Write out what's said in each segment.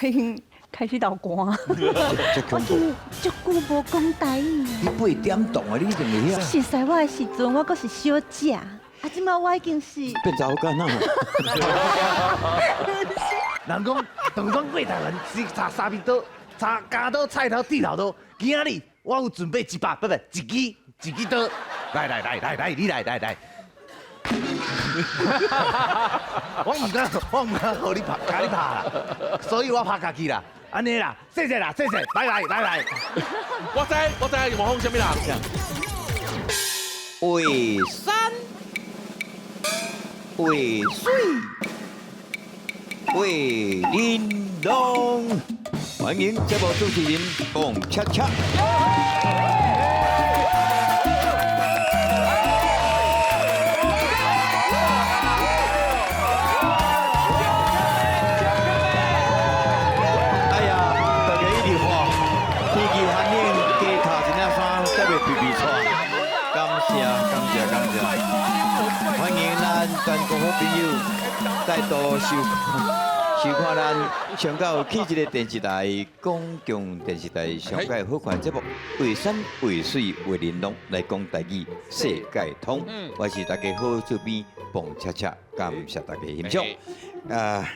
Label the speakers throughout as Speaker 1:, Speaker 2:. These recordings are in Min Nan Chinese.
Speaker 1: 已經開始流汗。
Speaker 2: 我
Speaker 1: 真足久無講台語。
Speaker 2: 你8點檔啊，你一定會曉。
Speaker 1: 熟似我的時陣，我閣是小姐，啊，這擺我已經是
Speaker 2: 變查某囡仔。
Speaker 3: 人講長裝過台灣是插三邊刀，插鉸刀、菜刀、剃頭刀。今仔日我有準備一把，不不，一支一支刀。來來來來來，你來來來。我毋敢予你拍，共你拍啦，所以我拍家己啦。按呢啦，謝謝啦，謝謝，拜拜拜拜。
Speaker 4: 我知我知，模仿啥物人？
Speaker 2: 畫山，畫水，畫玲瓏。歡迎節目主持人彭恰恰。哎呀，大家一直看，天氣寒冷，加罩一領衫，才袂皮皮喘。感謝感謝感謝，歡迎咱全國好朋友再度收看咱上到去這个電視台公共電視台上蓋好看節目《畫山畫水畫玲瓏》來講台語世界通，我是大家好主編彭恰恰，感謝大家欣賞。啊，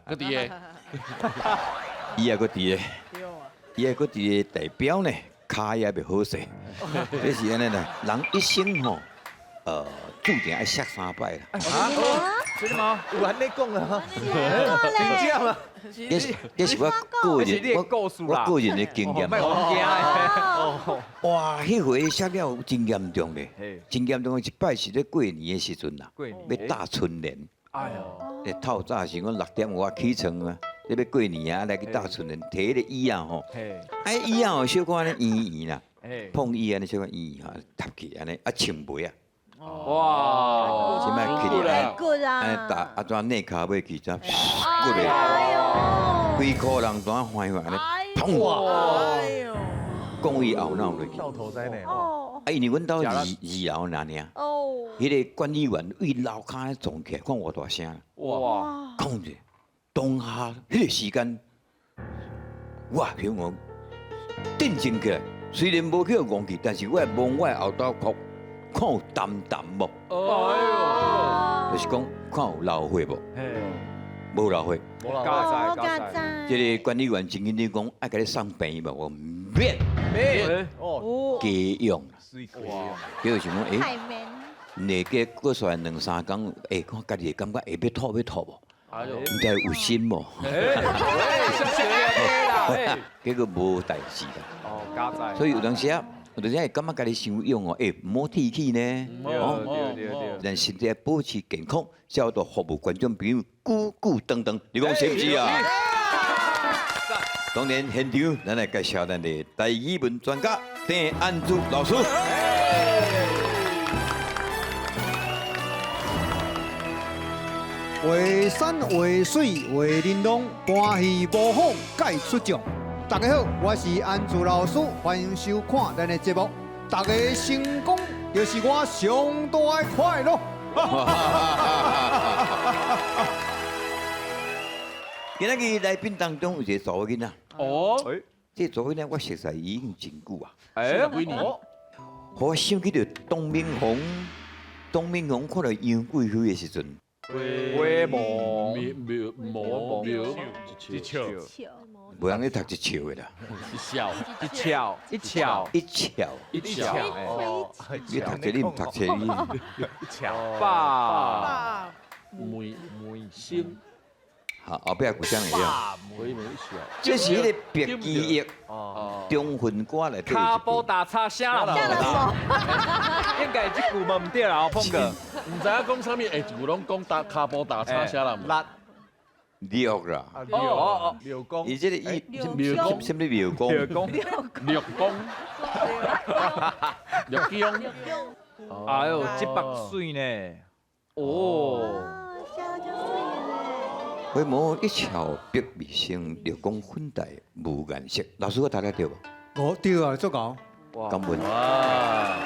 Speaker 4: 閣佇个，
Speaker 2: 伊也閣佇个，伊也閣佇个代表呢，跤也袂好勢，這是按呢啦，人一生吼，注定愛摔三擺啦。
Speaker 3: 真的嗎？有按呢講啊？真正嗎？
Speaker 2: 這是我個人，我個人的經驗。哇，彼回摔了真嚴重咧，真嚴重。一擺是咧過年的時陣啦，欲貼春聯。哎呦！透早時阮6點外起床啊，咧欲過年啊，來去貼春聯，提彼个椅仔吼，哎椅仔吼小可按呢圓圓啦，碰椅按呢小可圓圓吼，塌去按呢啊穿袂啊。哇！這擺起來，按呢打啊怎內跤尾去，怎骨咧？規箍人怎翻翻按呢？砰！講伊後腦落去。
Speaker 3: 到頭在呢。
Speaker 2: 啊，因為阮兜二樓爾爾，彼个管理員對樓跤咧撞起來，看偌大聲。哇！講者當下彼个時間，我向我鎮靜起來，雖然無去予戇去，但是我會摸我的後頭殼。看有澹澹無？哎呦，就是講看有流血無？無流血。
Speaker 5: 無加載。
Speaker 2: 這个管理員真緊張講，愛共你送病院無？我免。
Speaker 5: 免。哦。
Speaker 2: 加養。哇。結果想講，欸，內加過出來兩三工，欸，看家己會感覺會欲吐欲吐無？毋知有心無？結果無代誌啦。
Speaker 5: 哦，加載。
Speaker 2: 所以有當時啊。有陣時會感覺家己傷勇哦，欸，毋好鐵齒呢，
Speaker 5: 哦，對對對，
Speaker 2: 咱身體保持健康，才有法度服務觀眾朋友久久長長，你講是毋是啊？當然現場，咱來介紹咱的台語文專家鄭安珠老師。
Speaker 6: 畫山畫水畫玲瓏，搬戲模仿蓋出將。大家好，我是安珠老師，歡迎收看咱的節目。大家的成功就是我上大的快樂。
Speaker 2: 今仔日來賓當中有一個查某囡仔。哦。這個查某囡仔我熟似伊已經真久啊。
Speaker 5: 哎，
Speaker 4: 幾年？
Speaker 2: 予我想起著董明紅，董明紅看著楊貴妃的時陣。
Speaker 5: 回眸，
Speaker 4: 魔妙一笑，
Speaker 2: 無人咧讀一笑的啦，
Speaker 4: 一笑，
Speaker 5: 一笑，一笑，
Speaker 2: 一笑，
Speaker 4: 一笑，
Speaker 2: 你讀冊你毋讀冊你，
Speaker 5: 一笑，爸，
Speaker 4: 梅梅星，
Speaker 2: 好，後壁有啥會曉？
Speaker 4: 梅梅笑，
Speaker 2: 這是彼个白居易中分歌內底。
Speaker 5: 跤步大叉啥人無？應該這句嘛毋對啦，碰哥。
Speaker 4: 毋知影講啥物，欸，一句攏講打跤步大叉啥人無？
Speaker 2: 六啦。
Speaker 5: 哦哦，
Speaker 3: 六公。
Speaker 2: 伊這个伊
Speaker 4: 庙公，
Speaker 2: 啥物庙公？
Speaker 5: 庙公。
Speaker 4: 六公。六公。
Speaker 5: 哎呦，這目媠呢？哦。
Speaker 2: 回眸一笑百媚生，六公粉黛無顏色。老師，我讀得對無？
Speaker 6: 哦，對啊，足𠢕。
Speaker 2: 感恩。
Speaker 5: 哇！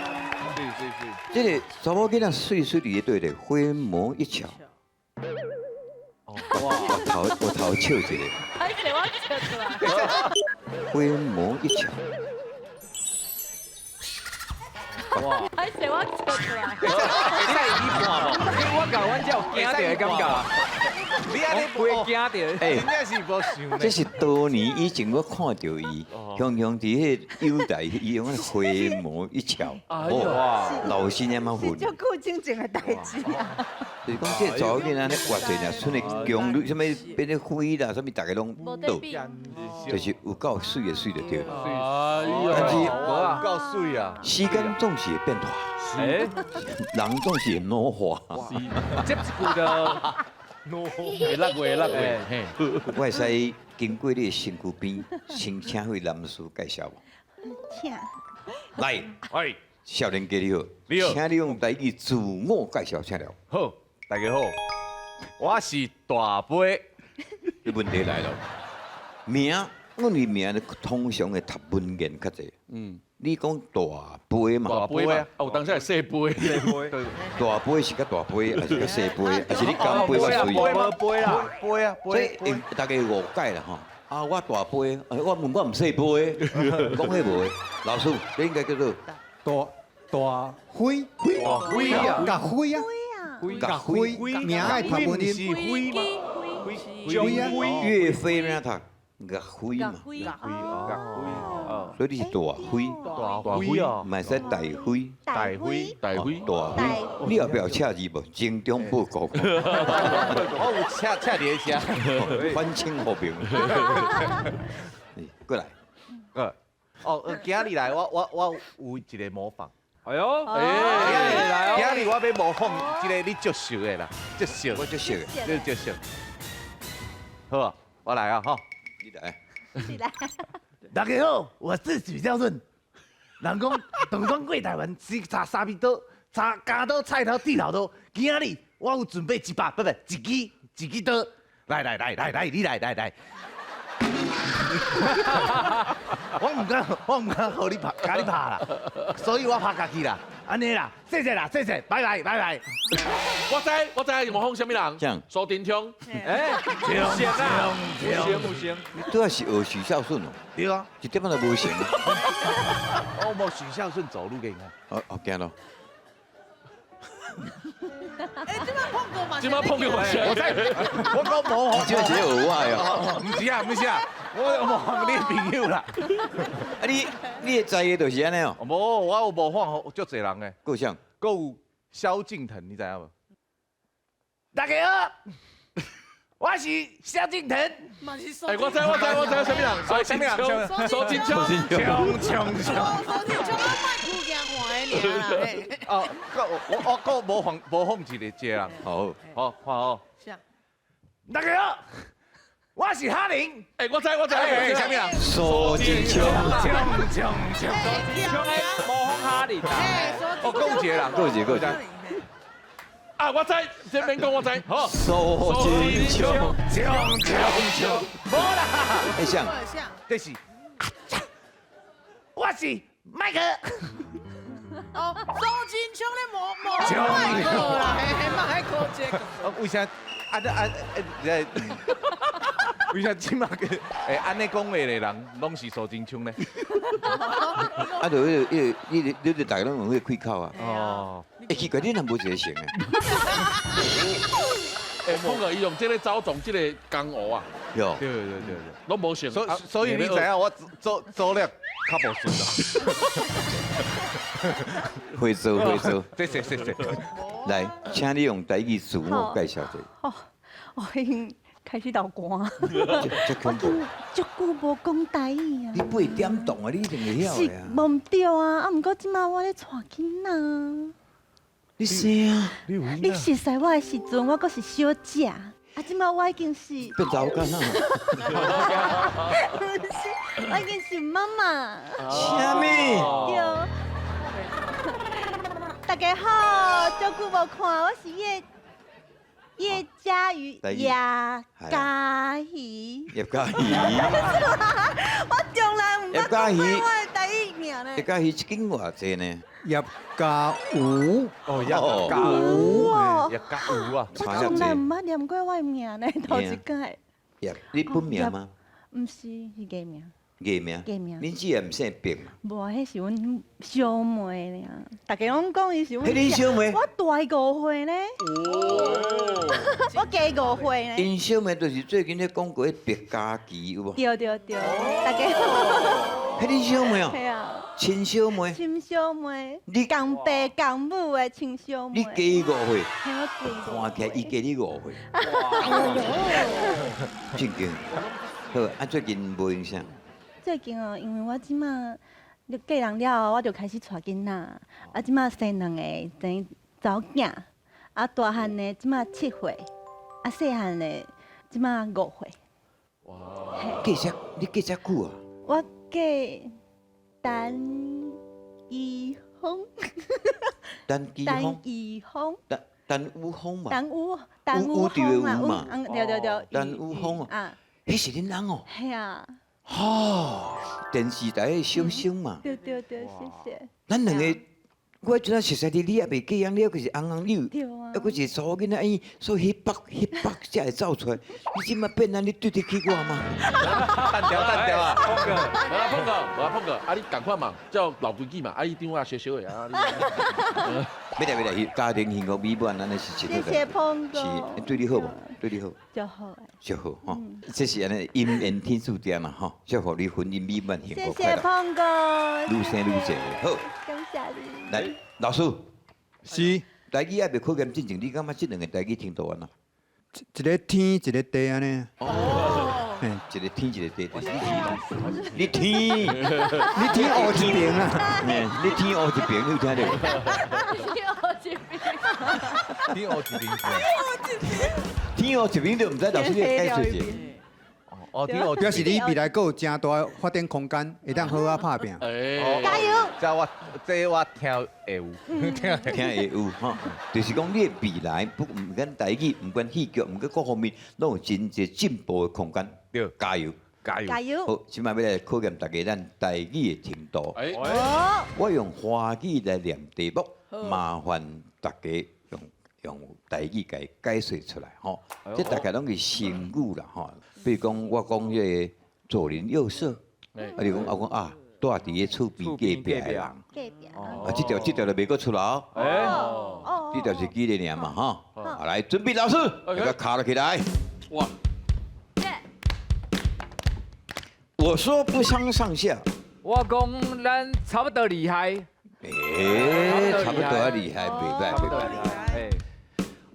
Speaker 5: 是是是。
Speaker 2: 這个查某囡仔媠媠佇咧對咧，回眸一笑。哇！頭我頭笑一下。
Speaker 7: 歹勢我笑出來。
Speaker 2: 回眸一笑。
Speaker 7: 哇！歹勢我笑出來。
Speaker 5: 會使你看無？我共阮才有驚著的感覺。
Speaker 3: 你按呢
Speaker 5: 會驚著。
Speaker 2: 欸，
Speaker 3: 真正是無想。
Speaker 2: 這是多年以前我看著伊，雄雄佇彼個舞台，伊用那回眸一笑，哇，老師那麼
Speaker 1: 是足久之前的代誌啊。
Speaker 2: 就是講這個查某囡仔咧活者爾，賰個強女，啥物變咧灰啦，啥物逐个攏倒，就是有夠媠的媠就對了。但是
Speaker 3: 有夠媠啊！
Speaker 2: 時間總是會變化，人總是會老化。
Speaker 5: 接一句就
Speaker 4: 會落月落月。
Speaker 2: 我會使經過你的身軀邊，先請位男士介紹無？
Speaker 1: 請。
Speaker 2: 來，
Speaker 3: 喂，
Speaker 2: 少年家你好，
Speaker 3: 你好，
Speaker 2: 請你用台語自我介紹，請了。
Speaker 3: 好，大家好，我是大飛。
Speaker 2: 這問題來了，名，阮的名通常會讀文言較濟。嗯，你講大杯嘛？
Speaker 4: 大杯啊，有當時係細杯。
Speaker 5: 細杯。
Speaker 2: 大杯是較大杯，還是較細杯？還是你乾杯較媠？
Speaker 5: 杯啦，
Speaker 3: 杯啊，
Speaker 2: 所以大家誤解啦吼。啊，我大杯，我問我毋細杯，講彼無的。老師，你應該叫做
Speaker 6: 大大輝，
Speaker 3: 大輝啊，
Speaker 6: 甲輝啊，甲輝，名愛讀文音。
Speaker 3: 是輝嗎？
Speaker 6: 輝啊，
Speaker 2: 岳飛名讀岳飛嘛。
Speaker 7: 岳飛
Speaker 2: 哦，所以你是大輝，
Speaker 3: 大輝啊，
Speaker 2: 嘛會使大輝，
Speaker 3: 大輝，
Speaker 4: 大輝，
Speaker 2: 大輝。你後壁有赤字無？精忠報國。
Speaker 3: 我有赤赤佇咧遮，
Speaker 2: 反清復明。過來。
Speaker 3: 哦，今日來我有一個模仿。
Speaker 5: 哎喲，
Speaker 3: 哎，今日我欲模仿這個你足熟的啦，足熟，
Speaker 2: 我足熟的，
Speaker 3: 你足熟。好啊，我來啊，吼。
Speaker 2: 你來。
Speaker 1: 你來。
Speaker 3: 大家好，我是許孝順。人講唐裝過台灣，是插三邊刀，插剪刀、菜刀、剃頭刀。今仔日我有準備一把，不不，一支一支刀。來來來來來，你來來來。我毋敢，予你拍，共你拍啦，所以我拍家己啦，按呢啦，謝謝啦，謝謝，拜拜拜拜。
Speaker 4: 我知，模仿啥物人？蘇貞昌。
Speaker 5: 欸，有像啊，有像有像。
Speaker 2: 你拄仔是學許孝順哦？
Speaker 3: 對啊，
Speaker 2: 一點仔都無像。
Speaker 3: 我無許孝順走路給你看。
Speaker 2: 哦，好驚咯。
Speaker 7: 欸，這擺碰過嘛？
Speaker 4: 這擺碰過嘛？
Speaker 3: 我在，我講模仿。
Speaker 2: 這是學我的哦。
Speaker 3: 毋是啊，毋是啊，我模仿你朋友啦。
Speaker 2: 啊，你會知的就是按呢哦。
Speaker 3: 無，我有模仿足濟人的。
Speaker 2: 閣有啥？
Speaker 3: 閣有蕭敬騰，你知影無？大家好，我是蕭敬騰。
Speaker 4: 欸，我知我知我知，啥物人？蘇貞昌。蘇貞昌。
Speaker 3: 衝衝衝！
Speaker 7: 蘇貞昌，我賣苦驚看的爾啦。
Speaker 3: 哦，我閣模仿模仿一個一個人。
Speaker 2: 好，
Speaker 3: 好，看好。大家好，我是哈林。
Speaker 4: 欸，我知我知，
Speaker 3: 啥物人？
Speaker 2: 蘇貞昌。
Speaker 3: 衝衝衝！
Speaker 5: 蘇貞昌的模仿哈林。
Speaker 3: 哦，閣有一個人，
Speaker 2: 閣有一個，閣有一個。
Speaker 4: 啊，我知，這免講我知。好，
Speaker 2: 蘇貞昌。
Speaker 3: 衝衝衝！無啦。
Speaker 2: 欸，誰？
Speaker 3: 這是，我是麥克。
Speaker 7: 哦，蘇貞昌咧模模仿麥克啦，嘿，麥克這個。
Speaker 3: 啊，為啥？啊啊啊！為啥這馬個會按呢講話的人，攏是蘇貞昌呢？
Speaker 2: 啊，就彼個、彼個、你、你、你，逐家攏用彼個開口啊。
Speaker 3: 哦。
Speaker 2: 欸，奇怪，你若無一個像的？
Speaker 4: 欸，碰過伊用這個走動這個江湖啊。
Speaker 2: 有。
Speaker 3: 對對對對。
Speaker 4: 攏無像。
Speaker 3: 所以你知影我做做了較無順啦。
Speaker 2: 會做會做。
Speaker 3: 謝謝謝謝。
Speaker 2: 來，請你用台語自我介紹一下。
Speaker 1: 哦，我已經開始流汗。
Speaker 2: 這恐怖。
Speaker 1: 足久無講台語啊！
Speaker 2: 你八點檔啊，你一定會曉的啊。
Speaker 1: 是無毋對啊，啊，毋過這馬我咧帶囡仔。
Speaker 2: 你生啊？
Speaker 1: 你熟似我的時陣，我閣是小姐，啊，這馬我已經是
Speaker 2: 變查某囡仔。
Speaker 1: 不是，我已經是媽媽。
Speaker 2: 啥物？
Speaker 1: 對。大家好，足久無看，我是葉嘉瑜，葉嘉瑜。
Speaker 2: 葉嘉瑜。
Speaker 1: 我從來毋捌講過我的台語名呢。
Speaker 2: 葉嘉瑜一斤偌濟呢？
Speaker 6: 葉嘉瑜。
Speaker 3: 哦，葉嘉瑜。
Speaker 1: 哦，
Speaker 3: 葉嘉瑜啊。
Speaker 1: 我從來毋捌念過我的名呢，頭一擺。
Speaker 2: 葉，你本名嗎？
Speaker 1: 毋是，是藝名。
Speaker 2: 藝名。
Speaker 1: 藝名。
Speaker 2: 恁姊也毋姓白嘛？
Speaker 1: 無，彼是阮小妹爾，逐家攏講伊是阮。
Speaker 2: 彼恁小妹？
Speaker 1: 我大伊5歲呢。我加5歲呢。
Speaker 2: 𪜶小妹就是最近咧講過彼白嘉琪有無？
Speaker 1: 對對對，逐家。
Speaker 2: 彼恁小妹哦。
Speaker 1: 係啊。
Speaker 2: 親小妹。
Speaker 1: 親小妹。你共爸共母的親小妹。
Speaker 2: 你加伊5歲。
Speaker 1: 看
Speaker 2: 起來伊加你5歲。正經。好，啊最近無影啥？
Speaker 1: 最近哦，因為我這馬嫁人了後，我就開始帶囡仔，啊，這馬生兩個，生查某囝，啊，大漢的這馬7歲，啊，細漢的這馬5歲。
Speaker 2: 哇！嫁遮你嫁遮久啊？
Speaker 1: 我嫁陳怡峰。
Speaker 2: 陳怡峰。
Speaker 1: 陳怡峰。
Speaker 2: 陳宇峰嘛。
Speaker 1: 陳宇，陳宇峰嘛，嗯，對對對。
Speaker 2: 陳宇峰啊，彼是恁翁哦。
Speaker 1: 係啊。
Speaker 2: 哈！電視台的小生嘛。
Speaker 1: 對對對，謝謝。
Speaker 2: 咱兩個，我陣仔熟似你，你猶未嫁人，你猶閣是翁翁，你有，猶閣一個查某囡仔，伊所以彼北彼北才會走出來。你這馬變按呢，你對得起我嗎？
Speaker 3: 單調單調啊！
Speaker 4: 峰哥，無啦，峰哥，無啦，峰哥，啊你仝款嘛，照老規矩嘛，啊你張啊小小的啊。
Speaker 2: 欲來欲來，家庭幸福美滿，按呢是
Speaker 1: 謝謝峰哥。
Speaker 2: 是，對你好無？對你好。
Speaker 1: 就好的。
Speaker 2: 就好吼，這是按呢姻緣天注定啦吼，祝福你婚姻美滿，幸福快樂。
Speaker 1: 謝謝峰哥。
Speaker 2: 愈生愈濟，好。
Speaker 1: 感謝你。
Speaker 2: 來，老師。
Speaker 6: 是。
Speaker 2: 台語猶未考驗進前，你感覺這兩个台語程度按怎？
Speaker 6: 一个天，一个地按呢。
Speaker 2: 哦。一个天，一个地，就是你天，
Speaker 6: 你天烏一爿啊！
Speaker 2: 你天烏一爿，你有聽著？
Speaker 7: 天烏一爿。
Speaker 5: 天烏一爿。
Speaker 2: 天烏一爿就毋知老師你解釋者。
Speaker 3: 哦，天烏
Speaker 6: 表示你未來閣有誠大的發展空間，會當好好拍拚。
Speaker 1: 加油！
Speaker 3: 這我聽會有，
Speaker 2: 聽會有吼，就是講你的未來，不毋管台語，毋管戲劇，毋管各方面，攏有真濟進步的空間。
Speaker 3: 對，
Speaker 2: 加油，
Speaker 3: 加油，
Speaker 1: 加油！
Speaker 2: 好，這擺欲來考驗大家咱台語的程度。我用華語來念題目，麻煩大家用台語共解釋出來吼。這大概攏是成語啦吼。比如講，我講彼個左鄰右舍，啊，你講我講啊，住佇个厝邊隔壁的人，
Speaker 1: 隔壁。
Speaker 2: 啊，這條就袂閣出來哦。
Speaker 1: 哦。
Speaker 2: 這條是舉例爾嘛吼。好，來準備，老師，共敲落起來。
Speaker 4: 哇！
Speaker 2: 我說不相上下。
Speaker 5: 我講咱差不多厲害。
Speaker 2: 欸，差不多啊厲害，袂䆀袂䆀。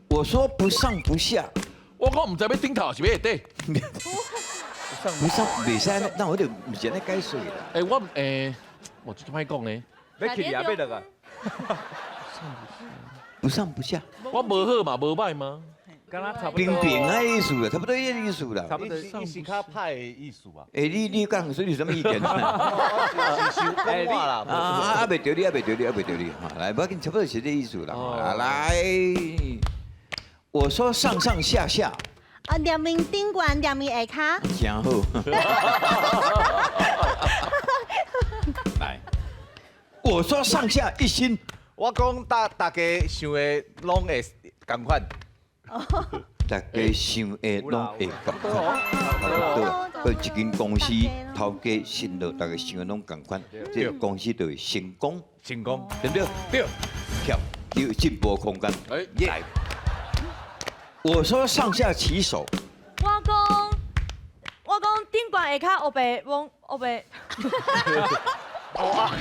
Speaker 2: 我說不上不下。
Speaker 4: 我講毋知欲頂頭抑是欲下底。
Speaker 2: 不上袂使，那我就毋是按呢解釋啦。
Speaker 4: 欸，我欸，我這歹講呢。
Speaker 5: 欲起抑欲落啊？
Speaker 2: 不上不下。
Speaker 4: 我無好嘛，無䆀嘛。
Speaker 2: 平平的意思啦，差不多彼个意思啦。
Speaker 5: 差不多，
Speaker 3: 伊是較歹的意思吧？
Speaker 2: 欸，你講說你有啥物意見？
Speaker 3: 是想講我啦。
Speaker 2: 啊，猶未著你，猶未著你，猶未著你。來，無要緊，差不多是這意思啦。來，我說上上下下。
Speaker 1: 啊，念面頂懸，念面下跤。
Speaker 2: 真好。來，我說上下一心。
Speaker 3: 我講大家想的攏會仝款。
Speaker 2: 大家想的攏會仝款，對，一間公司頭家新老，大家想的攏仝款，這个公司就會成功，
Speaker 3: 成功，
Speaker 2: 對不對？
Speaker 3: 對，
Speaker 2: 跳，你有進步空間。來，我說上下其手。
Speaker 7: 我講頂懸下跤烏白摸烏白。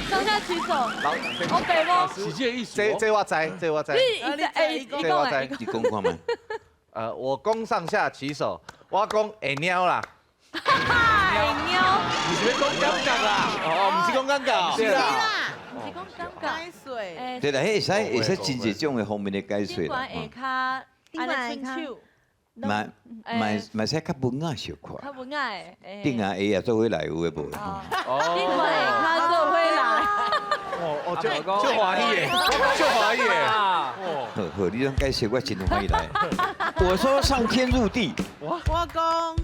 Speaker 7: 上下其手，烏白摸。
Speaker 4: 是這個意思。
Speaker 3: 這我知，這我知。
Speaker 7: 你
Speaker 3: 這我知。
Speaker 2: 你講看覓？
Speaker 3: 我講上下其手，我講會貓啦。
Speaker 7: 會貓。
Speaker 3: 毋是欲講感覺啦，哦，毋是講感覺。
Speaker 7: 是啦。毋是講感覺。
Speaker 8: 解釋。
Speaker 2: 對啦，彼會使會使真濟種的方面的解釋啦。
Speaker 7: 頂懸下跤，按呢伸手。
Speaker 2: 嘛嘛嘛使較文雅小可。
Speaker 7: 較文雅的。
Speaker 2: 頂啊下啊做伙來有的無？
Speaker 7: 頂懸下跤做伙來。
Speaker 3: 哦哦，足歡喜的，足歡喜的。
Speaker 2: 好好，你攏解釋我真歡喜來。我說上天入地。
Speaker 8: 我講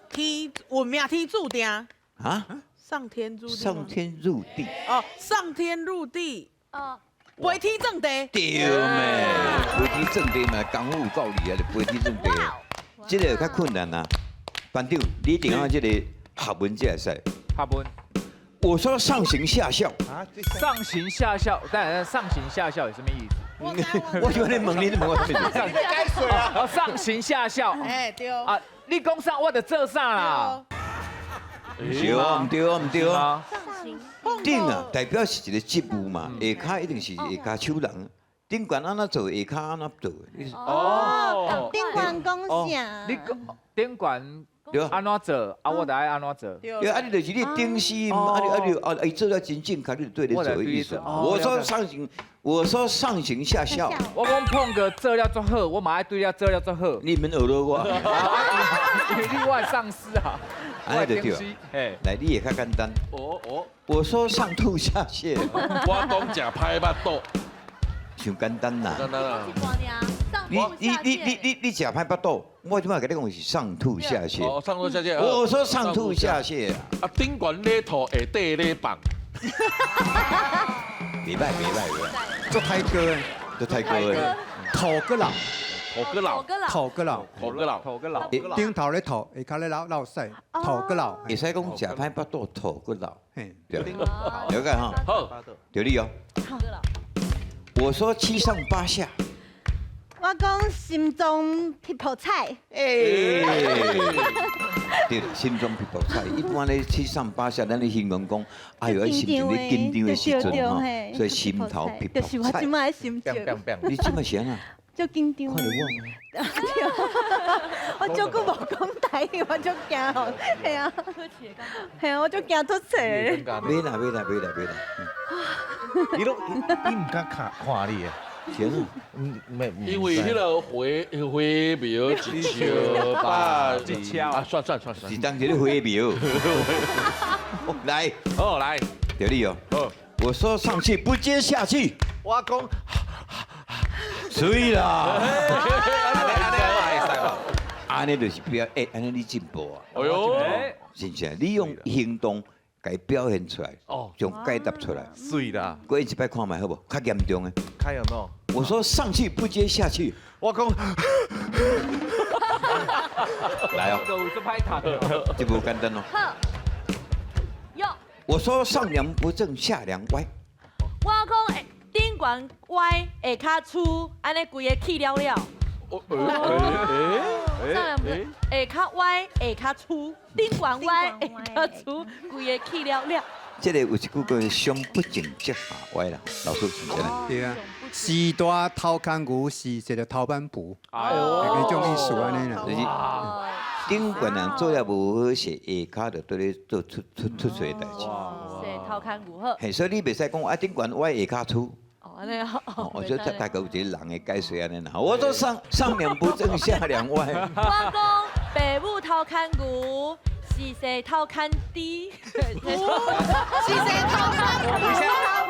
Speaker 8: 天運命天注定。
Speaker 2: 啊？
Speaker 8: 上天入地。
Speaker 2: 上天入地。
Speaker 8: 哦，上天入地。哦。飛天遁地。
Speaker 2: 對咩？飛天遁地嘛，功夫有夠厲害，就飛天遁地。這个較困難啊。班长，你一定要這個學問才會使。
Speaker 5: 学问。
Speaker 2: 我說上行下效，
Speaker 5: 上行下效，當然上行下效有什麼意思？
Speaker 2: 我喜歡你問你，你問我對。
Speaker 5: 該水啊！上行下效，
Speaker 8: 哎對。
Speaker 5: 啊，你講啥我就做啥啦。
Speaker 2: 對啊，毋對啊，毋對啊。
Speaker 9: 上行
Speaker 2: 頂啊，代表是一個職務嘛，下跤一定是下跤手人。頂懸按怎做，下跤按怎做。
Speaker 5: 哦，
Speaker 1: 頂懸講啥？
Speaker 5: 你講頂懸
Speaker 2: 對
Speaker 5: 按怎做，啊我就愛按怎做。
Speaker 2: 對啊，你就是你頂死，啊你啊你啊，伊做了真正確，你就對你做的意思。我說上行，我說上行下效。
Speaker 5: 我講碰哥做了足好，我嘛愛對了做了足好。
Speaker 2: 你免學落我。
Speaker 5: 你我的上司啊。
Speaker 2: 按呢就對。來，你也較簡單。
Speaker 4: 哦哦，
Speaker 2: 我說上吐下瀉。
Speaker 4: 我講食歹腹肚。
Speaker 2: 傷簡單啦。
Speaker 4: 簡單啦。
Speaker 2: 你你你你你你食歹腹肚，我這擺共你講是上吐下瀉。
Speaker 4: 哦，上吐下瀉。
Speaker 2: 我說上吐下瀉。
Speaker 4: 啊，頂懸咧吐，下底咧放。
Speaker 2: 袂歹袂歹袂歹。
Speaker 6: 做太高的，
Speaker 2: 做太高的。
Speaker 6: 吐閣老，
Speaker 4: 吐閣老，
Speaker 6: 吐閣老，
Speaker 4: 吐閣老，
Speaker 5: 吐閣老。
Speaker 6: 頂頭咧吐，下跤咧流流屎，吐閣老。
Speaker 2: 會使講食歹腹肚，吐閣老。對，了解哈。
Speaker 4: 好，
Speaker 2: 對你哦。我說七上八下。
Speaker 1: 我講心臟皮泡菜。
Speaker 2: 欸，對，心臟皮泡菜。一般咧七上八下，咱咧形容講，哎呦，心情咧緊張的時陣吼，所以心頭皮泡菜。
Speaker 1: 就是我這擺的心情。
Speaker 2: 你這擺是按怎？
Speaker 1: 足緊張。
Speaker 2: 看著我。
Speaker 1: 我足久無講台語，我足驚吼，係啊，係啊，我足驚出錯。
Speaker 2: 袂啦袂啦袂啦袂啦。
Speaker 3: 伊攏伊毋敢看看你的。
Speaker 4: 因為彼個火火苗一笑百
Speaker 5: 一笑
Speaker 4: 啊，算算算算，
Speaker 2: 是當一個火苗。來，
Speaker 4: 好來，
Speaker 2: 對你哦。我說上氣不接下氣。
Speaker 3: 我講，
Speaker 2: 水啦。按呢就是表，欸，按呢你進步啊。
Speaker 4: 哎喲，
Speaker 2: 真正你用行動。共伊表現出來，將解答出來。
Speaker 3: 水啦，
Speaker 2: 閣一擺看覓好無？較嚴重的。
Speaker 3: 較嚴重。
Speaker 2: 我說上氣不接下氣。
Speaker 3: 我講，
Speaker 2: 來哦。這無簡單哦。
Speaker 9: 好。
Speaker 2: 我說上梁不正下梁歪。
Speaker 9: 我講頂懸歪，下跤粗，按呢規个去了了。上梁不正，下跤歪，下跤粗，頂懸歪，下跤粗，規个去了了。
Speaker 2: 這個有一句叫上不正則下歪啦，老師是啥呢？
Speaker 6: 對啊，時大頭牽牛是一個頭板布，那種意思按呢啦。
Speaker 2: 就是頂懸人做了無好勢，下跤就對咧做出出出錯的代誌。
Speaker 9: 是頭牽牛好。
Speaker 2: 嘿，所以你袂使講啊，頂懸歪下跤粗。
Speaker 9: 哦，按呢好。
Speaker 2: 我說這大概有一個人的解說按呢啦。我說上上梁不正下梁歪。
Speaker 9: 我講爸母頭牽牛，是生頭牽豬。
Speaker 7: 是生頭牽牛。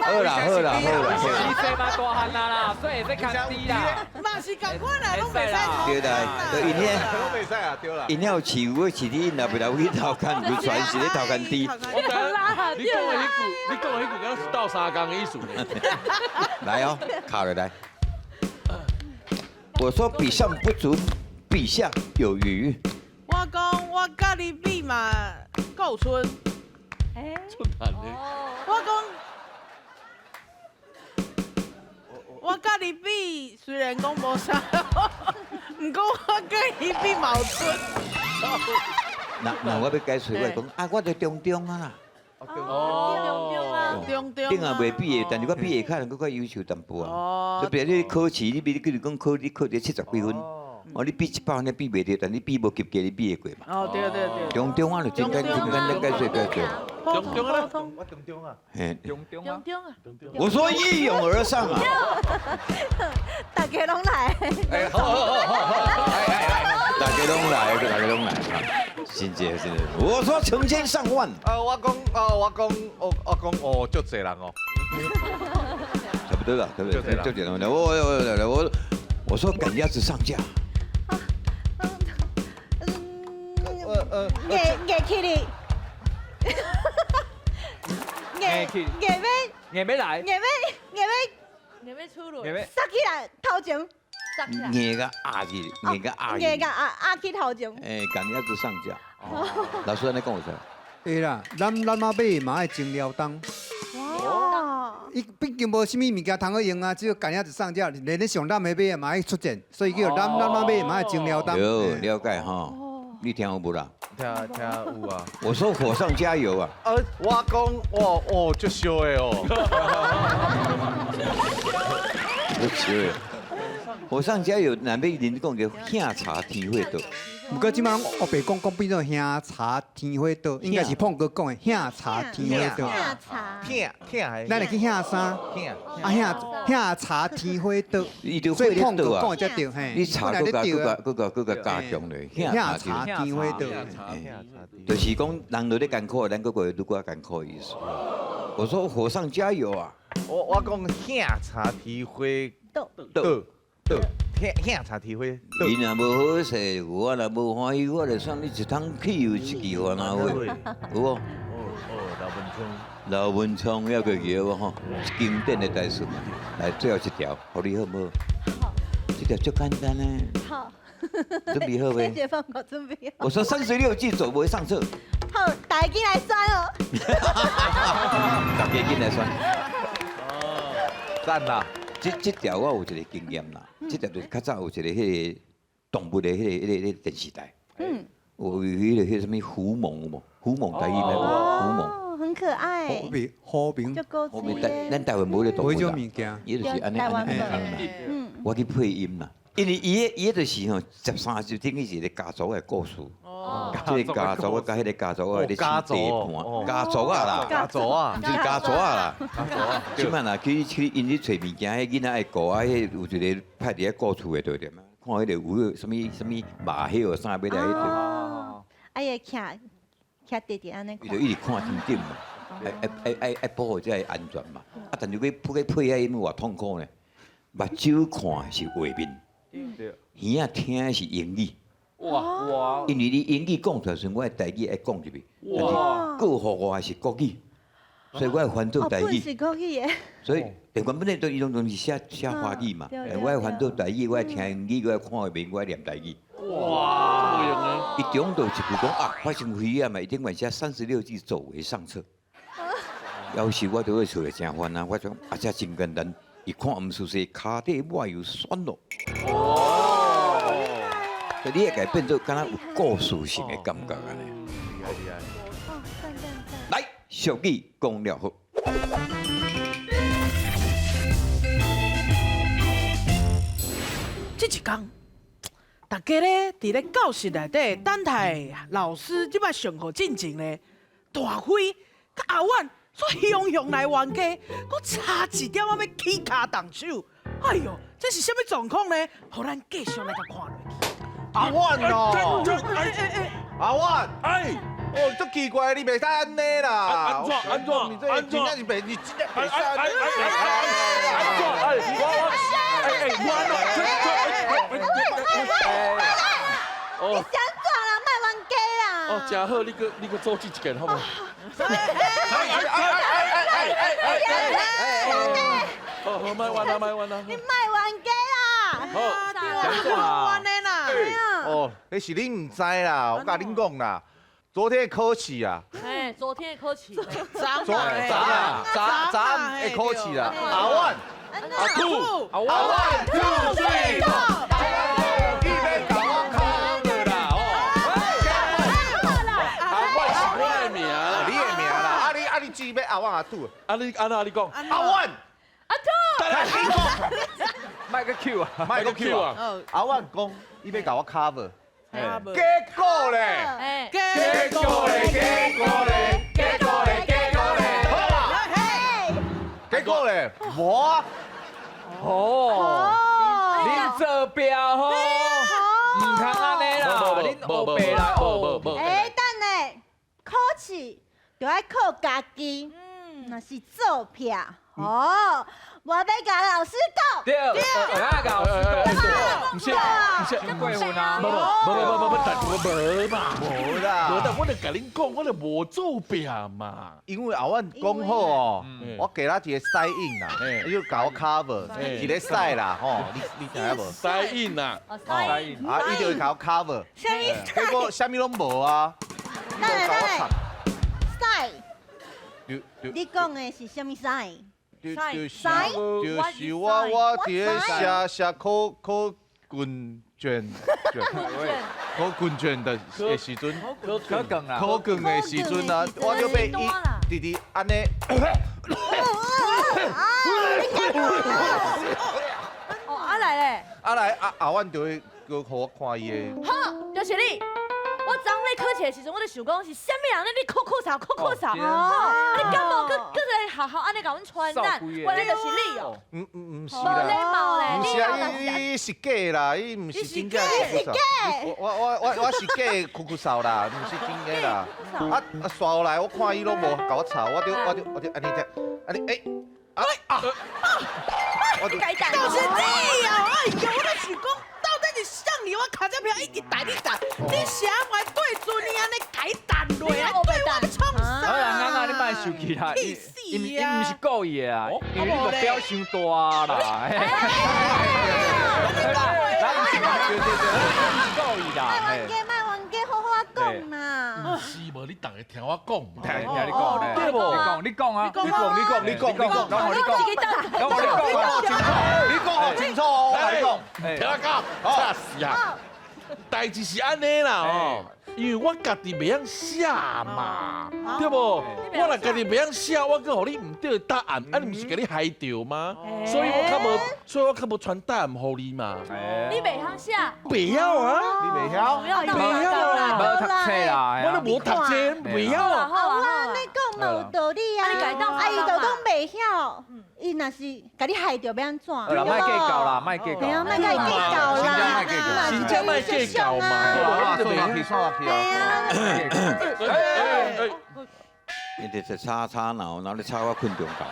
Speaker 2: 好啦好啦好啦。
Speaker 5: 是生嘛大漢啦啦，所以會使牽豬啦。
Speaker 8: 嘛是仝款啦，攏袂使
Speaker 2: 對啦，對𪜶遐。
Speaker 3: 攏袂使啊，對啦。
Speaker 2: 𪜶遐有飼牛，飼豬，𪜶若袂來去頭牽牛，全是咧頭牽豬。
Speaker 4: 我知你講的彼句，你講的彼句，敢若是鬥相共的意思呢。
Speaker 2: 來哦，卡落來。我說比上不足，比下有餘。
Speaker 8: 我講我佮你比嘛夠春。
Speaker 4: 出難的。
Speaker 8: 我講我佮你比，雖然講無啥，毋過我佮伊比嘛有春。
Speaker 2: 那我欲解釋，我講啊，我就中中啊啦。
Speaker 9: 哦，中中啊，
Speaker 8: 中中。
Speaker 2: 頂也袂比下，但是我比下可能閣較優秀淡薄啊。就比如你考試，你比你比如講考你考著70幾分，哦，你比100分你比袂著，但你比無及格，你比會過嘛？
Speaker 8: 哦，對對對。
Speaker 2: 中中啊，就真簡真簡單解釋解釋。
Speaker 4: 中中啊，
Speaker 3: 我中中啊。
Speaker 2: 嘿，
Speaker 5: 中中啊。
Speaker 9: 中中啊。
Speaker 2: 我說一擁而上啊。
Speaker 1: 大家攏來。
Speaker 5: 哎，好好好好好，來來來，
Speaker 2: 大家攏來，大家攏來。真正真正，我說成千上萬。
Speaker 3: 啊，我講啊，我講，我我講哦，足濟人哦。
Speaker 2: 差不多啦，差不多，足濟人。我我我我說趕鴨子上架。
Speaker 1: 硬硬起哩，硬硬欲
Speaker 5: 硬欲來，
Speaker 1: 硬欲硬欲
Speaker 9: 硬欲出來，
Speaker 5: 硬欲
Speaker 1: 殺起來頭前，
Speaker 2: 硬共壓去，硬共壓去，
Speaker 1: 硬共壓壓去頭前。
Speaker 2: 哎，趕鴨子上架。老師按呢講有啥？
Speaker 6: 會啦，攬攬仔馬嘛愛蒸料當。
Speaker 1: 哇！
Speaker 6: 伊畢竟無啥物物件通好用啊，只有干仔一送了，連咧上攬的馬嘛愛出戰，所以叫攬攬仔馬嘛愛蒸料當。
Speaker 2: 有了解吼，你聽有無啦？
Speaker 5: 聽聽有啊。
Speaker 2: 我說火上加油啊！
Speaker 5: 我講，哇哦，足燒的哦。
Speaker 2: 足燒的。火上加油，若欲恁講叫兄茶天火桌。
Speaker 6: 毋過這擺攏烏白講講變做兄茶天火桌，應該是胖哥講的兄茶天火桌。
Speaker 1: 兄茶。
Speaker 5: 疼疼
Speaker 6: 咱會去兄啥？啊兄兄茶天火桌。所以胖哥講的才對嘿。
Speaker 2: 你茶閣加閣加閣加閣加加強咧，
Speaker 6: 兄茶天火桌。
Speaker 2: 就是講人落咧艱苦，咱閣過愈閣較艱苦的意思。我說火上加油啊！
Speaker 3: 我講兄茶天火桌。兄茶天火。
Speaker 2: 你若無好勢，我若無歡喜，我就送你一桶汽油，一支番仔火，有無？
Speaker 3: 哦，劉文聰。
Speaker 2: 劉文聰還閣記得無吼？經典的台詞嘛。來，最後一條，予你好無？好。這條足簡單呢。
Speaker 1: 好。
Speaker 2: 準備好未？
Speaker 1: 謝謝放過準備好。
Speaker 2: 我說36計走為上策。
Speaker 1: 好，大家緊來選哦。
Speaker 2: 大家緊來選。
Speaker 5: 哦，讚啦！
Speaker 2: 這條我有一個經驗啦，這條就是較早有一個彼個動物的彼個電視台，有彼個什麼虎猛有無？虎猛台語咩？虎猛。
Speaker 1: 哦，很可愛。
Speaker 6: 虎明，虎明。
Speaker 2: 虎明，咱台灣無彼個動物啦。伊就是按呢按呢按。我去配音啦，因為伊個就是吼13集等於是一個家族的故事。這個家族佮彼個家族仔咧搶地盤，家族啊啦，
Speaker 5: 家族啊，
Speaker 2: 毋是家族啊啦。這擺若去𪜶去揣物件，彼囡仔愛顧啊，彼有一個派佇遐顧厝的對對嘛？看彼個有啥物啥物馬靴啥欲來彼個。
Speaker 1: 哦，啊伊會徛徛佇佇按呢。
Speaker 2: 伊就一直看天頂嘛，愛保護這个安全嘛。啊，但是欲配合伊偌痛苦呢？目睭看的是畫面，耳仔聽的是英語。
Speaker 4: 哇哇！
Speaker 2: 因為你英語講出來時，我的台語愛講入去，但是過予我的是國語，所以我愛翻做台語。
Speaker 1: 是國語的。
Speaker 2: 所以，原本來都伊攏總是寫華語嘛，我愛翻做台語，我愛聽英語，我愛看畫面，我愛念台語。
Speaker 4: 哇！
Speaker 2: 伊中途一句講啊，發生危險嘛，伊頂懸寫36計走為上策。有時我就會笑得真煩啊！我講啊，這真簡單，伊看毋熟悉，跤底抹油酸咯。所以你會共伊變做敢若有故事性的感覺按呢。來，俗語講了好。
Speaker 8: 這一工，大家咧佇咧教室內底等待老師這擺上課進前咧，大輝佮阿婉煞雄雄來冤家，閣差一點仔欲起跤動手。哎喲，這是啥物狀況呢？予咱繼續來共看落去。
Speaker 5: 阿婉哦，阿婉，
Speaker 4: 哎，
Speaker 5: 哦，足奇怪，你袂使按呢啦。
Speaker 4: 按怎按怎？
Speaker 5: 你這真正是袂，你真正袂使。
Speaker 4: 按怎？哎，我我，哎，我
Speaker 1: 你想怎啦？莫冤家啦！
Speaker 4: 哦，真好，你閣組織一件好無？哦，好，莫冤啦，莫冤啦！
Speaker 1: 你莫冤家啦！
Speaker 4: 好，
Speaker 8: 冤的啦！
Speaker 5: 哦，那是恁毋知啦，我共恁講啦，昨天的考試啊，
Speaker 9: 哎，昨天的考試，
Speaker 8: 昨
Speaker 5: 昨啊，昨的考試啦，阿婉，
Speaker 4: 阿兔，
Speaker 5: 阿婉，two three four，你欲共我考的啦，哦，
Speaker 4: 阿婉是我的名，
Speaker 5: 你的名啦，啊你只欲阿婉阿兔，
Speaker 4: 啊你按怎你講？
Speaker 5: 阿婉，
Speaker 9: 阿兔，
Speaker 5: 莫閣 Q 啊，莫閣 Q 啊，阿婉講。伊欲共我 cover，結果咧，結果咧，結果咧，結果咧，結果咧，好啦，結果咧，無啊，哦，恁做表吼，毋通按呢啦，恁烏白來哦。
Speaker 1: 欸，等下，考試就愛靠家己，若是作弊哦，我欲共老師講。
Speaker 5: 對，我共老師講。
Speaker 4: 毋是，毋是，
Speaker 5: 過分啊！
Speaker 4: 無無無無無，但我無嘛，
Speaker 5: 無啦，
Speaker 4: 無但我就共恁講，我就無作弊嘛。
Speaker 3: 因為阿婉講好哦，我給他一個塞印啦，伊就共我 cover，一個塞啦，吼，你知影無？
Speaker 4: 塞印啦，
Speaker 9: 塞印，
Speaker 3: 啊，伊就會共我 cover，
Speaker 1: 啥物
Speaker 3: 結果啥物攏無啊。
Speaker 1: 等下
Speaker 5: 无共我
Speaker 1: 等下，屎，
Speaker 5: 对对
Speaker 1: 你讲的是啥物屎？
Speaker 5: 对就是
Speaker 1: 屎
Speaker 5: 就是我伫咧写写考考卷卷卷考卷卷的的时阵，
Speaker 4: 考
Speaker 10: 卷啊
Speaker 5: 考卷的时阵啊，我就被伊直直按呢。
Speaker 9: 哦，啊來咧，
Speaker 5: 啊來啊阿婉就會閣予我看伊的。
Speaker 9: 好，就是你。我昨昏咧考試的時陣，我就想講是啥物人咧？你哭哭嗽，哭哭嗽，吼！啊你敢無閣閣來學校按呢共阮傳染？原來就是你哦。
Speaker 5: 毋毋毋是
Speaker 9: 無禮貌咧
Speaker 5: 啦，毋是
Speaker 9: 你
Speaker 5: 啊，伊是假啦，伊毋是真正哭哭嗽。我是假哭哭嗽啦，毋是真的啦。啊啊，煞落來我看伊攏無共我吵，我就按呢只，按呢欸啊啊！我就
Speaker 8: 就是你哦！哎呦，我就是講，到底是啥你？我尻只票一直帶你彈，你啥會對準你按呢共伊彈落來？對我咧創啥？
Speaker 10: 好啦，阿阿你莫生氣啦，伊伊毋是故意的啊，因為你目標傷大啦。對對對，毋是故意啦。
Speaker 1: 莫冤家，莫冤家，好好仔講啦。
Speaker 4: 是無？你逐个聽我講嘛。
Speaker 10: 聽你講，
Speaker 4: 對無？
Speaker 10: 你講，你講啊！
Speaker 5: 你講，你講，你講，你講，
Speaker 10: 你講，你講，
Speaker 5: 清楚，你講好清楚哦，我來講，
Speaker 4: 聽我講，嚇死啊！代誌是按呢啦吼，因為我家己袂曉寫嘛，對無？我若家己袂曉寫，我閣予你毋對的答案，啊，你毋是共你害著嗎？所以我較無，所以我較無傳答案予你嘛。
Speaker 9: 你袂曉寫？
Speaker 4: 袂曉啊！
Speaker 5: 你袂曉？
Speaker 9: 袂曉啦！
Speaker 10: 無讀冊啦，
Speaker 4: 我都無讀冊，袂曉。
Speaker 1: 啊，我按呢講嘛有道理啊。啊，伊就講袂曉，伊若是共你害著，欲按怎？
Speaker 10: 好啦，莫計較啦，莫計較。
Speaker 1: 對啊，莫共伊計較啦。
Speaker 4: 真正莫計較嘛。
Speaker 5: 對啊，算落去啊。
Speaker 1: 對啊。
Speaker 2: 你直直吵吵鬧，然後你吵我睏中覺。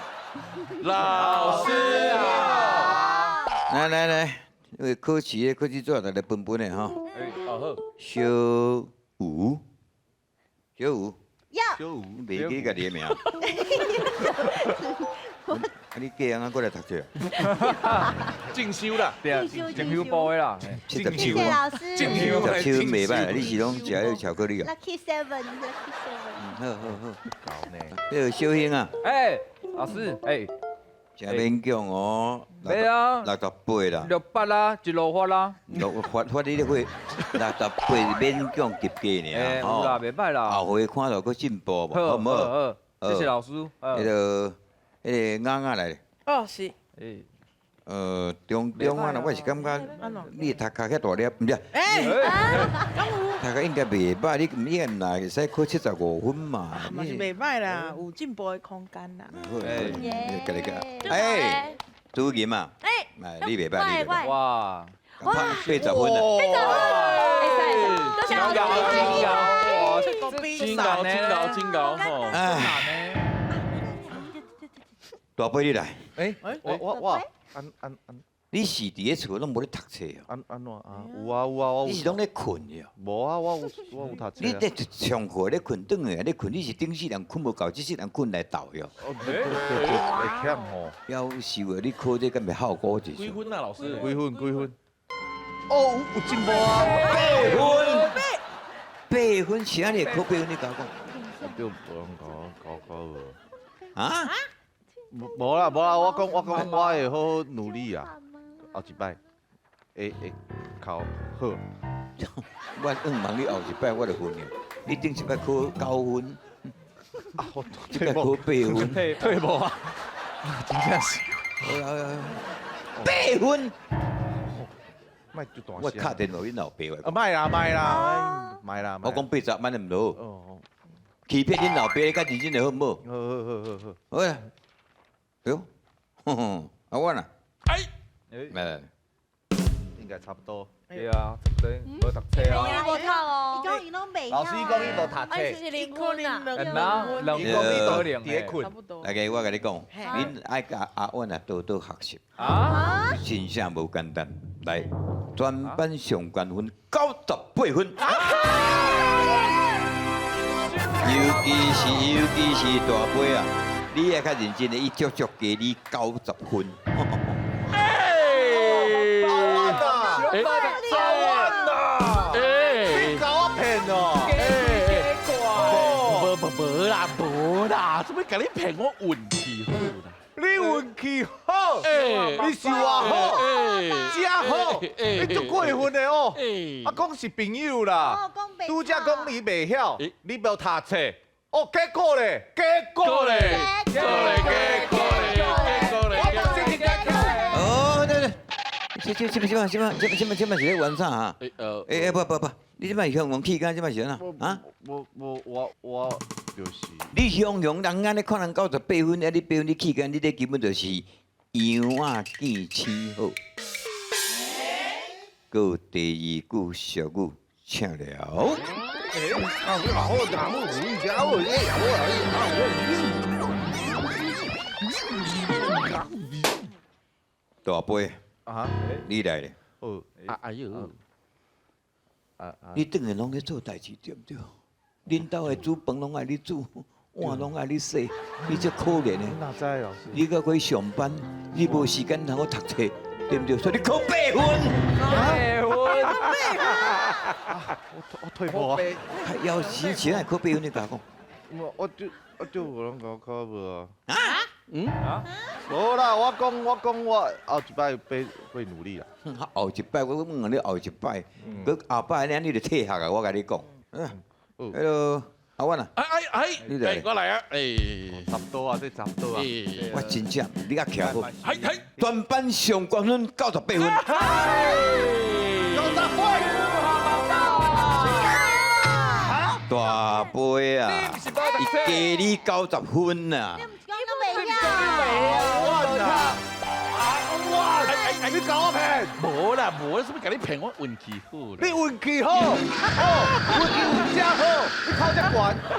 Speaker 4: 老師啊！
Speaker 2: 來來來，因為考試的考試紙來分分的吼。
Speaker 4: 好。
Speaker 2: 小吳，小吳。
Speaker 1: 小
Speaker 2: 吳。袂記家己的名。啊！你嫁人啊，過來讀冊。
Speaker 4: 進修啦，
Speaker 10: 對啊，進修部的啦。
Speaker 2: 77分，77分袂歹啦，你是攏食彼个巧克力啊
Speaker 1: ？Lucky seven，Lucky seven。
Speaker 2: 好好好，够呢。彼个小興啊，
Speaker 10: 哎，老師，哎，
Speaker 2: 真勉強哦。
Speaker 10: 對啊，68
Speaker 2: 啦。
Speaker 10: 68啦，一路發啦。
Speaker 2: 六發發你咧會68勉強及格爾。
Speaker 10: 哎，有啦，袂歹啦。
Speaker 2: 後回看到閣進步無？好毋好？
Speaker 10: 好，謝謝老師。
Speaker 2: 彼个。彼个雅雅來。
Speaker 8: 哦，是。
Speaker 2: 中中啊，我是感覺你讀較遐大粒，毋是。
Speaker 8: 欸，
Speaker 2: 讀較應該袂歹，你應該毋來會使考75分嘛。
Speaker 8: 嘛是袂歹啦，有進步的空間啦。
Speaker 2: 好，家己個。哎，朱銀啊，哎，你袂歹，你袂歹。
Speaker 10: 哇，80
Speaker 2: 分啊。
Speaker 9: 80分，會使，多謝老師。
Speaker 4: 真高，真高，真高，吼。
Speaker 2: 哎。大伯你來。
Speaker 5: 欸，我按按按，
Speaker 2: 你是佇咧厝攏無咧讀冊哦？
Speaker 5: 按按怎啊？有啊有啊，我有。
Speaker 2: 你是攏咧睏的哦？
Speaker 5: 無啊，我有讀冊。
Speaker 2: 你咧上課咧睏，轉來咧睏，你是頂世人睏無夠，這世人睏來鬥喲。
Speaker 5: 哦，對對對，會忝吼。
Speaker 2: 夭壽的，你考這敢袂效果就是。
Speaker 4: 幾分啊，老師？
Speaker 5: 幾分？幾分？哦，有進步啊！
Speaker 2: 八分。八分是按呢會考八分？你共我講。
Speaker 5: 對，無人搞搞無。
Speaker 2: 啊？
Speaker 5: 無啦無啦，我講我會好好努力啊，後一擺會考好。
Speaker 2: 我硬問你後一擺我就昏去，你頂一擺考9分，
Speaker 5: 啊，我
Speaker 2: 這擺考8分，
Speaker 5: 退步啊！真正是。
Speaker 2: 8分。
Speaker 5: 莫就大聲。
Speaker 2: 我敲電話予恁老爸。
Speaker 5: 啊，莫啦莫啦，莫啦。
Speaker 2: 我講80萬毋好。欺騙恁老爸，你較認真的好毋好？
Speaker 5: 好好好好好。
Speaker 2: 好啊。哎呦，阿婉啊，
Speaker 4: 哎，
Speaker 2: 來，
Speaker 5: 應該差不多。
Speaker 10: 對啊，差不多，無讀冊啊。
Speaker 9: 無讀哦。
Speaker 1: 伊講伊攏袂曉。
Speaker 5: 老師講伊無讀冊。
Speaker 9: 哎，是零分啊。
Speaker 10: 兩
Speaker 5: 伊講伊都佇咧睏。
Speaker 2: 來個，我共你講，恁愛共阿婉啊多多學習。
Speaker 10: 啊？
Speaker 2: 真正無簡單。來，全班上懸分98分。尤其是大伯啊。你也較認真的，伊足足加你90分。
Speaker 4: 哎，阿
Speaker 5: 婉啊！阿婉啊！你共我騙哦！
Speaker 4: 哎，啦，做咩共你騙我運氣好啦？
Speaker 5: 你運氣好，你是偌好，真好，你足過分的哦。啊，講是朋友啦，拄才講你袂曉，你無讀冊，哦，結果咧，結果咧，
Speaker 4: 結果咧，結果咧，結果咧，
Speaker 2: 哦，對對，這這這這這這這這這是咧玩啥啊？欸不不不，你這擺雄雄氣甲這擺是按怎？啊？
Speaker 5: 我我我我就是。
Speaker 2: 你雄雄人按呢看人98分，啊你八分你氣甲，你這根本就是羊仔見青好。閣有第二句俗語，請了。大杯，你來咧。
Speaker 4: 哎呦，
Speaker 2: 你轉來攏咧做代誌對毋對？恁兜的煮飯攏愛你煮，碗攏愛你洗，你足可憐的。
Speaker 5: 哪知老師？
Speaker 2: 你閣去上班，你無時間通好讀冊，對毋對？所以你考八分。
Speaker 10: 八分。
Speaker 5: 我退步啊！
Speaker 2: 要是錢來考八分，你共我講。
Speaker 5: 我就無人共我考無啊。
Speaker 2: 啊？
Speaker 5: 嗯？無啦，我講我講我後一擺會努力啦。
Speaker 2: 後一擺我問你後一擺，閣後擺呢你就退學啊！我共你講。嗯。Hello，阿婉啊。
Speaker 4: 哎哎
Speaker 2: 哎，
Speaker 4: 我來啊！哎，
Speaker 5: 差不多啊，這差不多啊。
Speaker 2: 我真正，你較徛好。
Speaker 4: 係係。
Speaker 2: 全班上懸分98分。
Speaker 5: 98。
Speaker 2: 大杯啊！伊加你90分啊！
Speaker 5: 哇！你共我騙？
Speaker 4: 無啦，無啦，啥物共你騙？我運氣好。
Speaker 5: 你運氣好，哦，運氣有遮好，你考遮懸，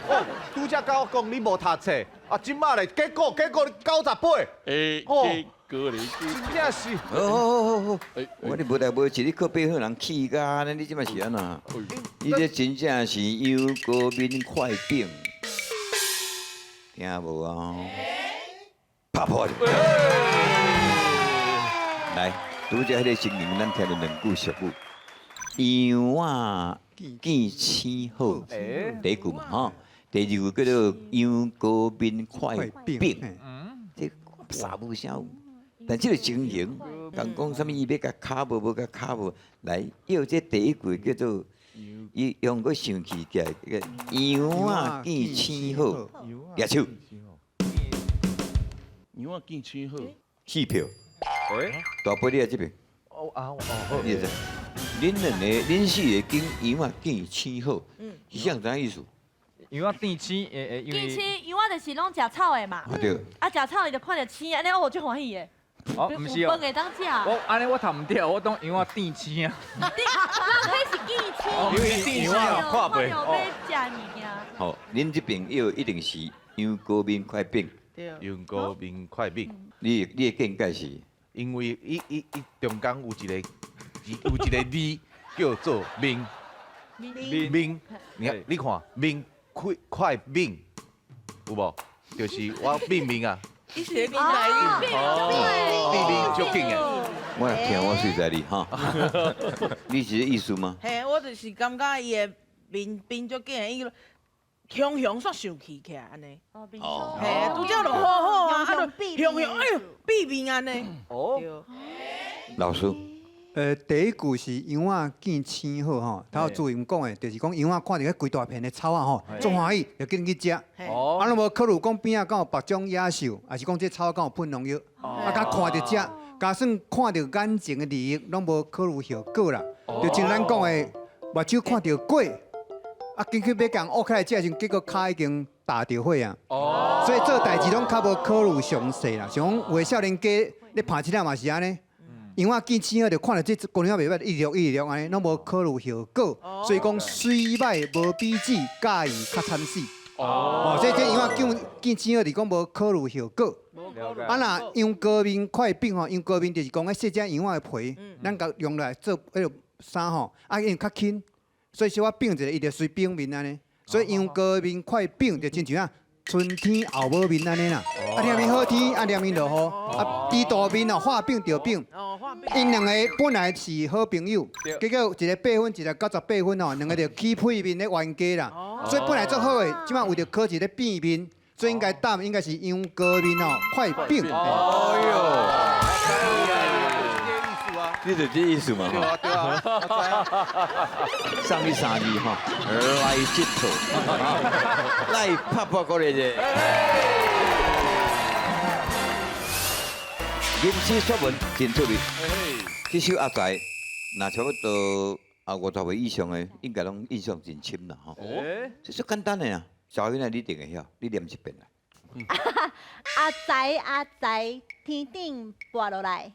Speaker 5: 哦，拄才共我講你無讀冊，啊，這馬咧，結果結果你98。
Speaker 4: 欸，結果咧，
Speaker 5: 真正是。
Speaker 2: 好好好好，我你無代無誌，你考八分人氣甲按呢，你這馬是按怎？你這真正是羊羔面快餅，聽無啊？拍破。來，拄才彼個情形，咱聽著兩句俗語：羊仔見青好，第一句嘛吼。第二句叫做羊羔面快餅，這啥無啥有。但這個情形，共講啥物伊欲共敲無，無共敲無，來，要這第一句叫做，伊用閣生氣起來，羊仔見青好，舉手。
Speaker 4: 羊仔見青好，
Speaker 2: 四票。大杯你來這邊。
Speaker 5: 哦啊哦好。
Speaker 2: 你來這。恁兩個，恁四個揀羊仔見青好，是啥啥意思？
Speaker 10: 羊仔見青，欸欸，
Speaker 9: 見青，羊仔就是攏食草的嘛。
Speaker 2: 對。
Speaker 9: 啊，食草伊就看著青，按呢我足歡喜的。
Speaker 10: 哦，毋是哦。
Speaker 9: 飯會當食。
Speaker 10: 我按呢我讀毋著，我當羊仔見青啊。
Speaker 9: 你，咱彼是見青。
Speaker 5: 因為見青看袂。
Speaker 9: 看著欲食物件。
Speaker 2: 好，恁這邊要一定是羊羔面快餅。
Speaker 8: 對。
Speaker 5: 羊羔面快餅。
Speaker 2: 你的見解是？
Speaker 5: 因為伊伊伊中間有一個有一個字叫做面。面。你看，你看面快快餅，有無？就是我變面啊。
Speaker 8: 伊是咧講台語，
Speaker 5: 變面足緊的。
Speaker 2: 我若聽我隨在你哈。你是這意思嗎？
Speaker 8: 嘿，我就是感覺伊的面變足緊的，伊雄雄煞生氣起來按呢。
Speaker 9: 哦，
Speaker 8: 嘿，拄才就好好啊，啊，就雄雄哎喲變面按呢。
Speaker 10: 哦。
Speaker 2: 老師。
Speaker 6: 第一句是羊仔見青好吼，頭主任講的，就是講羊仔看著彼規大片的草仔吼，足歡喜，就緊去食。啊，攏無考慮講邊仔敢有別種野獸，抑是講這草敢有噴農藥，啊，佮看著食，加算看著眼前的利益，攏無考慮後果啦。就像咱講的，目睭看著果，啊，緊去欲共挖起來食的時陣，結果跤已經踏著火啊。所以做代誌攏較無考慮詳細啦。像講有的少年家咧拍七仔嘛是按呢。羊仔見青好，就看著這姑娘袂歹，一直一直按呢，攏無考慮後果，所以講水歹無比水，佮意較慘死。哦，所以這羊仔見青好，是講無考慮後果。啊，若羊羔面快餅吼，羊羔面就是講彼細隻羊仔的皮，咱共用來做彼个衫吼，啊，因為較輕，所以小可變一下，伊就隨變面按呢。所以羊羔面快餅就親像啊。春天後母面按呢啦，啊連面好天，啊連面落雨，啊豬肚面哦，畫餅著餅。𪜶兩個本來是好朋友，結果一個八分，一個98分哦，兩個就起屁面咧冤家啦。所以本來足好的，這擺為著考一個變面，所以應該答案應該是楊高面哦，塊餅。
Speaker 2: 哎呦，你就這意思嘛？
Speaker 5: 對啊對啊，
Speaker 2: 送你三字吼，來這套，來拍破過來者。吟詩作文真趣味，這首阿財，若差不多啊50歲以上的，應該攏印象真深啦吼。這足簡單的啊，小囡仔你一定會曉，你念一遍來。
Speaker 1: 阿財阿財，天頂跋落來，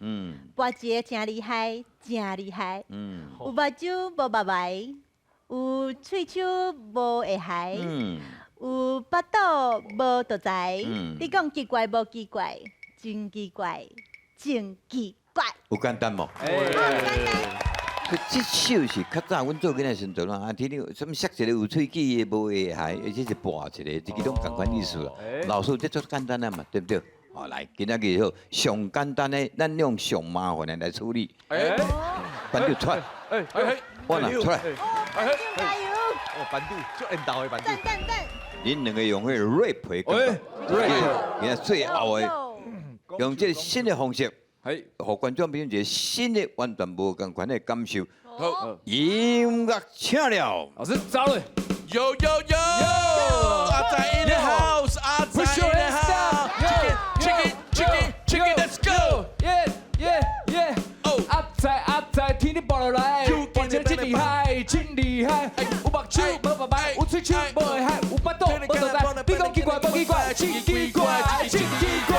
Speaker 1: 跋一個誠厲害，誠厲害。有目睭無目眉，有喙鬚無下頦，有腹肚無肚臍。你講奇怪無奇怪？真奇怪，真奇怪。
Speaker 2: 有簡單無？這首是較早阮做囡仔時陣啊，聽你什麼說一個有喙齒的無下頦，而且是跋一個，這個攏仝款意思啦。老師，這足簡單的嘛，對不對？好，來，今仔日好，上簡單的，咱用上麻煩的來處理。班長出來，我若出來。
Speaker 1: 加油！
Speaker 5: 哦，班長，足緣投的班長。
Speaker 1: 讚讚讚！
Speaker 2: 恁兩個用彼個 rap 的感覺，今仔最後的。用這個新的方式，予觀眾朋友一個新的完全無仝款的感受。好，音樂請了，
Speaker 10: 老師走嘞
Speaker 4: ！Yo yo yo，阿仔 in the house，阿仔 in the house，chicken chicken chicken let's go，
Speaker 10: yeah yeah yeah，阿仔阿仔，天頂跋落來，跋一個真厲害，真厲害，有目睭無目眉，有喙鬚無下頦，有腹肚無肚臍，你講奇怪無奇怪？真奇怪，真奇怪。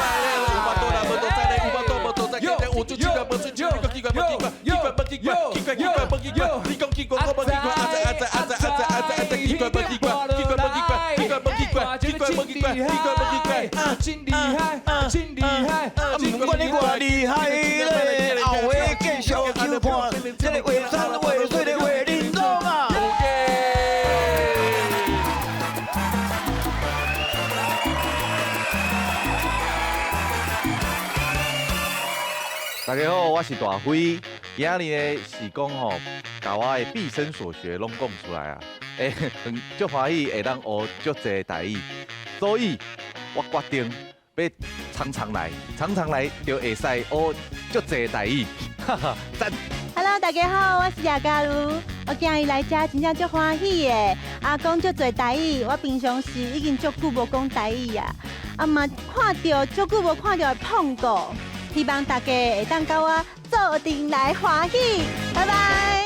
Speaker 10: 真厲害，真厲害！
Speaker 2: 毋管你偌厲害咧，後尾繼續收看這个畫山畫水的畫玲瑯啊！
Speaker 5: 大家好，我是大輝。今仔日呢是講吼，共我的畢生所學攏講出來啊！欸，足歡喜會當學足濟台語，所以我決定欲常常來，常常來就會使學足濟台語。哈哈，讚
Speaker 1: ！Hello，大家好，我是葉嘉茹。我今日來遮真正足歡喜的，啊，講足濟台語，我平常時已經足久無講台語啊，啊嘛看著足久無看著的碰過。希望大家會當佮我做陣來歡喜，拜拜。